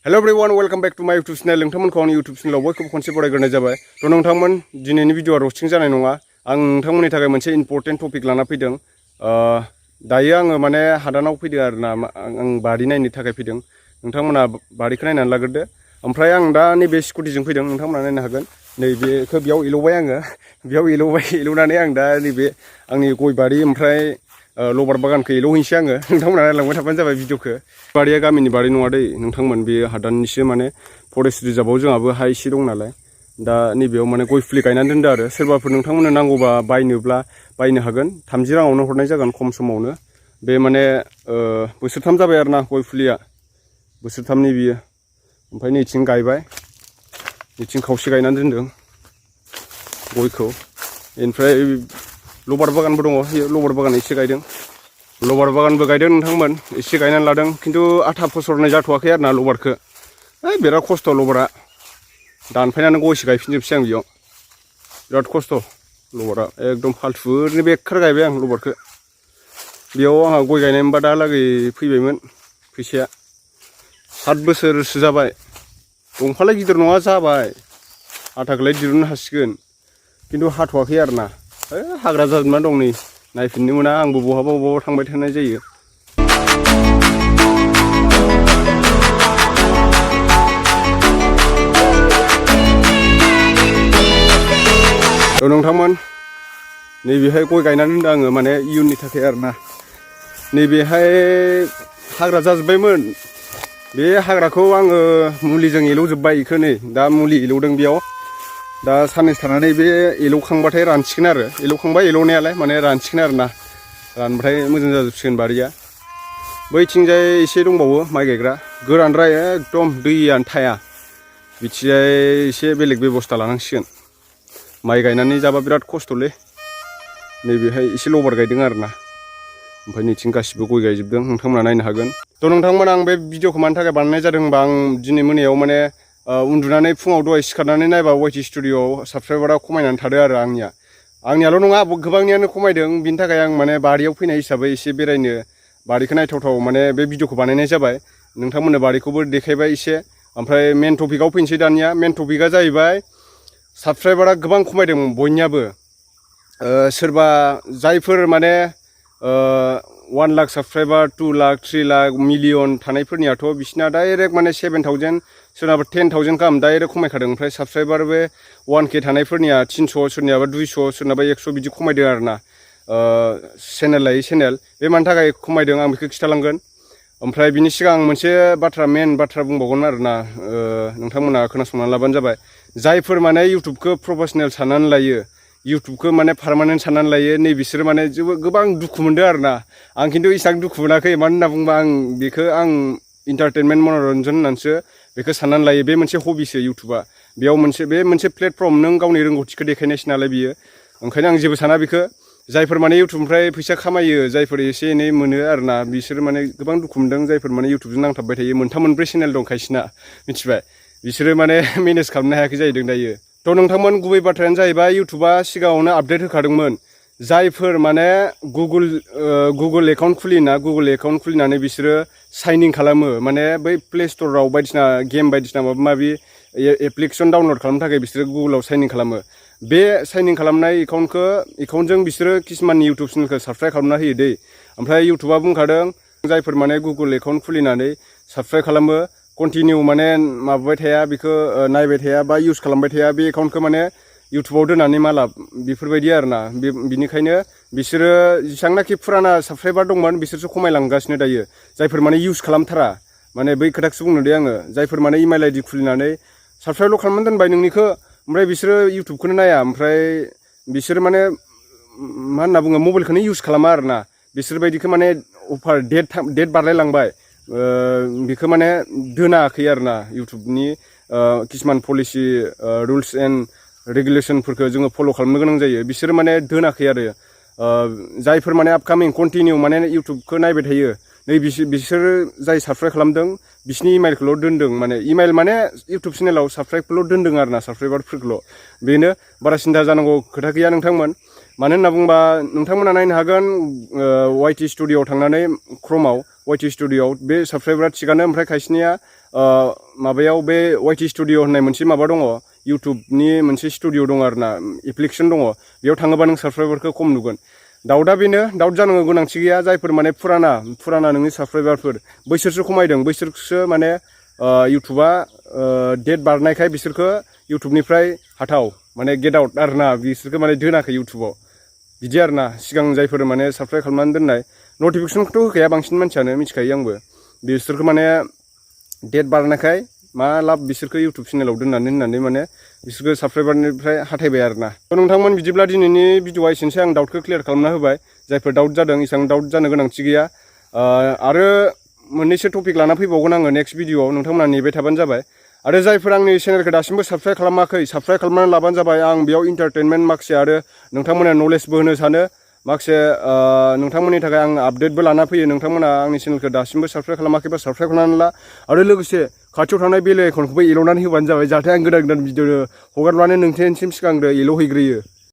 Hello everyone, welcome back to my YouTube channel. नोंथांमोनखौ आंनि YouTube channel बयखौबो खनसे बरायग्रोनाय जाबाय। थ' नोंथांमोन दिनैनि भिडिअआ रस्टिं जानाय नङा। आं नोंथांमोननि थाखाय मोनसे इम्पोर्टेन्ट टपिक लाना फैदों। दायो आङो माने हादानाव फैदों आरोना आं बारि नायनो थाखाय फैदों। नोंथांमोना बारिखौ नायनानै लाग्रोदो। ओमफ्राय आं दा नैबे स्कुटिजों फैदों, नोंथांमोना नायनो हागोन। नैबेखौ बेयाव एलौबाय आङो। बेयाव एलौनानै आं दा नैबे आंनि गय बारि ओमफ्राय लबार बागानखौ एलौहैनोसै आङो। नोंथांमोना नायलांबाय थाबानो जाबाय भिडिअखौ। बारिया गामिनि बारि नङा दै नोंथांमोन, बे हादाननिसो माने फरेस्ट रिजार्भआव जोंहाबो हा एसे दं नालाय। दा नैबेयाव माने गय फुलि गायनानै दोनदो आरो सोरबाफोर नोंथांमोननो नांगौबा बायनोब्ला बायनो हागोन। 30 राङावनो हरनाय जागोन खम समावनो। बे माने बोसोरथाम जाबाय आरोना गय फुलिया, बोसोरथामनि बियो। ओमफ्राय नैथिं गायबाय, नैथिं खावसे गायनानै दोनदों गयखौ। ओमफ्राय लबार बागानबो दङ, लबार बागान एसे गायदों। लबार बागानबो गायदों नोंथांमोन, एसे गायनानै लादों। खिन्थु आथा फसरनाय जाथ'वाखै आरोना लबारखौ। बिराद खस्थ' लबारा, दानफायनानै गयसो गायफिनजोबसै आं बेयाव। बिराद खस्थ' लबारा, एकदम फाल्थुफोरनि बेखार गायबाय आं लबारखौ। बेयाव आंहा गय गायनाय मोनबा दालागै फैबायमोन फैसाया। 7 बोसोरसो जाबाय। दंफांलाय गिदिर नङा, जाबाय आथाखौलाय दिरुननो हासिगोन। खिन्थु हाथ'वाखै आरोना, हाग्रा जाजोबना दं नै, नायफिननो मोना। आंबो बहाबा थांबाय थानाय जायो। नोंथांमोन नैबेहाय गय गायनानै दोनदों आङो, माने इयुननि थाखाय आरोना। नैबेहाय हाग्रा जाजोब्बायमोन। बे हाग्राखौ आङो मुलिजों एलौजोब्बाय। बेखौ नै दा मुलि एलौदों बेयाव। दा साननैसो थानानै बे एलौखांबाथाय रानसिगोन आरो, एलौखांबाय एलौनायालाय, माने रानसिगोन आरोना। रानबाथाय मोजां जाजोबसिगोन बारिया। बैथिंजाय एसे दंबावो माइ गायग्रा, गोरानद्राय एकदम दैयानो थाया। बिथिंजाय एसे बेलेग बेबस्था लानांसिगोन। माइ गायनानै जाबा बिराद खस्थ'लै। नैबेहाय एसे लबार गायदों आरोना। ओमफ्राय नैथिं गासिबो गय गायजोबदों, नोंथांमोना नायनो हागोन। थ' नोंथांमोन, आं बे भिडिअखौ मानि थाखाय बानायनाय जादों होनबा, आं दिनै मोनायाव माने उन्दुनानै फुङाव दहाय सिखारनानै नायबा वाइटि स्टुडिअ'आव साबसक्राइबारा खमायनानै थादों आरो आंनियाल' नङा, गोबांनियानो खमायदों। बिनि थाखाय आं माने बारियाव फैनाय हिसाबै एसे बेरायनो, बारिखौ नायथावथाव माने बे भिडिअखौ बानायनाय जाबाय। नोंथांमोननो बारिखौबो देखायबाय एसे। ओमफ्राय मेन टपिकआव फैनोसै दानिया। मेन टपिकआ जाहैबाय साबसक्राइबारा गोबां खमायदों बयनियाबो। सोरबा जायफोर माने 1 लाख साबसक्राइबार, 2 लाख, 3 लाख, मिलियन थानायफोरनियाथ' बिसिना डाइरेक्ट माने 7,000, सोरनाबा 10,000 गाहाम डाइरेक्ट खमायखादों। ओमफ्राय साबसक्राइबार बे 1K थानायफोरनिया 300, सोरनियाबा 200, सोरनाबा 100 बिदि खमायदों आरोना। चेनेल लायै चेनेल। बे मानि थाखाय खमायदों आं बेखौ खिथालांगोन। ओमफ्राय बिनि सिगां आं मोनसे मेन बाथ्रा बुंबावगोन आरोना। नोंथांमोना खोनासंनानै लाबानो जाबाय। जायफोर माने इउटुबखौ प्रफेसनेल साननानै लायो, इउटुबखौ माने पारमानेन्ट साननानै लायो, नै बिसोरो माने गोबां दुखु मोनदों आरोना। आं खिन्थु इसेबां दुखु मोनाखै। मानो होनना बुंबा आं बेखौ इन्टारटेनमेन्ट, मनरन्जन होननानैसो बेखौ साननानै लायो। बे मोनसे हबिसो इउटुबा। बेयाव बे मोनसे प्लेटफर्म, नों गावनि रोंगौथिखौ देखायनायसो नालाय बियो। ओंखायनो आं जेबो साना बेखौ। जायफोर माने इउटुबनिफ्राय फैसा खामायो, जायफोर एसे एनै मोनो आरोना, बिसोरो माने गोबां दुखु मोनदों। जायफोर माने इउटुबजों नांथाबबाय थायो, 3, 4 चेनेल दं खायसेना, मिथिबाय? बिसोरो माने मेनेज खालामनो हायाखै जाहैदों दायो। थ' नोंथांमोन, गुबै बाथ्रायानो जाहैबाय इउटुबा सिगाङावनो आपडेट होखादोंमोन। जायफोर माने गुगोल एकाउन्ट खुलियोना, गुगोल एकाउन्ट खुलिनानै बिसोरो साइन इन खालामो, माने बै प्ले स्ट'राव बायदिसिना गेम, बायदिसिना माबा माबि एप्लिकेसन डाउनलड खालामनो थाखाय बिसोरो गुगोलाव साइन इन खालामो। बे साइन इन खालामनाय एकाउन्टजों बिसोरो किसुमाननि इउटुब चेनेलखौ साबसक्राइब खालामना होयो दै। ओमफ्राय इउटुबा बुंखादों, जायफोर माने गुगोल एकाउन्ट खुलिनानै साबसक्राइब खालामो, कन्टिनिउ माने माबाबाय थाया, बेखौ नायबाय थाया बा इउज खालामबाय थाया, बे एकाउन्टखौ माने इउटुबाव दोननानै मा लाब, बेफोरबायदि आरोना। बिनिखायनो बिसोरो जेसेबांनाखि फुराना साबसक्राइबार दंमोन, बिसोरसो खमायलांगासिनो दायो। जायफोर माने इउज खालामथारा, माने बै खोथाखौसो बुंनो दे आङो। जायफोर माने इमेल आइडि खुलिनानै साबसक्राइबल' खालामनानै दोनबाय नोंनिखौ, ओमफ्राय बिसोरो इउटुबखौनो नाया, ओमफ्राय बिसोरो माने मा होनना बुङो, मबाइलखौनो इउज खालामा आरोना। बिसोरबायदिखौ माने अफार डेट बारलायलांबाय, बेखौ माने दोनाखै आरोना। इउटुबनि किसुमान पलिसि, रुल्स एन्ड रेगुलेसनफोरखौ जोङो फल' खालामनो गोनां जायो। बिसोरो माने दोनाखै आरो। जायफोर माने आपकामिं कन्टिनिउ माने इउटुबखौ नायबाय थायो, नै बिसोरो जाय साबसक्राइब खालामदों, बिसिनि इमेलखौल' दोनदों। माने इमेल माने इउटुब चेनेलाव साबसक्राइबखौल' दोनदों आरोना, साबसक्राइबारफोरखौल'। बेनो, बारा सिन्था जानांगौ खोथा गैया नोंथांमोन। मानो होनना बुंबा, नोंथांमोना नायनो हागोन वाइटि स्टुडिअ'आव थांनानै, क्रमआव वाइटि स्टुडिअ'आव बे साबसक्राइबारा थिगानो। ओमफ्राय खायसेनिया माबायाव बे YT स्टुडिअ होननाय मोनसे माबा दङ इउटुबनि मोनसे स्टुडिअ दङ आरो ना एप्लिकेसन दङ बेयाव थाङोबा नों साबसक्राइबारखौ खम नुगोन दाउटआ बेनो दाउट जानांगौ गोनांथि गैया जायफोर माने फुराना नोंनि साबसक्राइबारफोर बैसोरसो खमायदों बैसोरसो माने इउटुबा डेट बारनायखाय बिसोरखौ इउटुबनिफ्राय हाथाव माने गेट आउट आरो ना बिसोरखौ माने दोनाखै इउटुबाव बिदि आरो ना सिगां जायफोर माने साबसक्राइब खालामनानै दोननाय नटिफिकेसनखौथ' होखाया बांसिन मानसियानो मिथिखायो आंबो बिसोरखौ माने डेट बारनायखाय मा लाब बिसोरखौ इउटुब चेनेलाव दोननानै माने बिसोरखौ साबसक्राइबारनिफ्राय हाथायबाय आरो ना नोंथांमोन बिदिब्ला दिनैनि भिडिअआ एसेनोसै आं डाउटखौ क्लियार खालामना होबाय जायफोर डाउट जादों एसेबां डाउट जानो गोनांथि गैया आरो मोननैसो टपिक लाना फैबावगोन आङो नेक्स्ट भिडिअआव नोंथांमोना नेबाय थाबानो जाबाय आरो जायफोर आंनि चेनेलखौ दासिमबो साबसक्राइब खालामाखै साबसक्राइब खालामनानै लाबानो जाबाय आं बेयाव इन्टारटेनमेन्ट माखासे आरो नोंथांमोना नलेजबो होनो सानो माखासे नोंथांमोननि थाखाय आं आपडेटबो लाना फैयो नोंथांमोना आंनि चेनेलखौ दासिमबो साबसक्राइब खालामाखैबा साबसक्राइब खालामनानै ला आरो लोगोसे खाथियाव थानाय बेल आइकनखौबो एल'नानै होबानो जाबाय जाहाथे आं गोदान भिडिअ हगारब्लानो नोंथांनिसिम सिगांग्रो एल'हैग्रोयो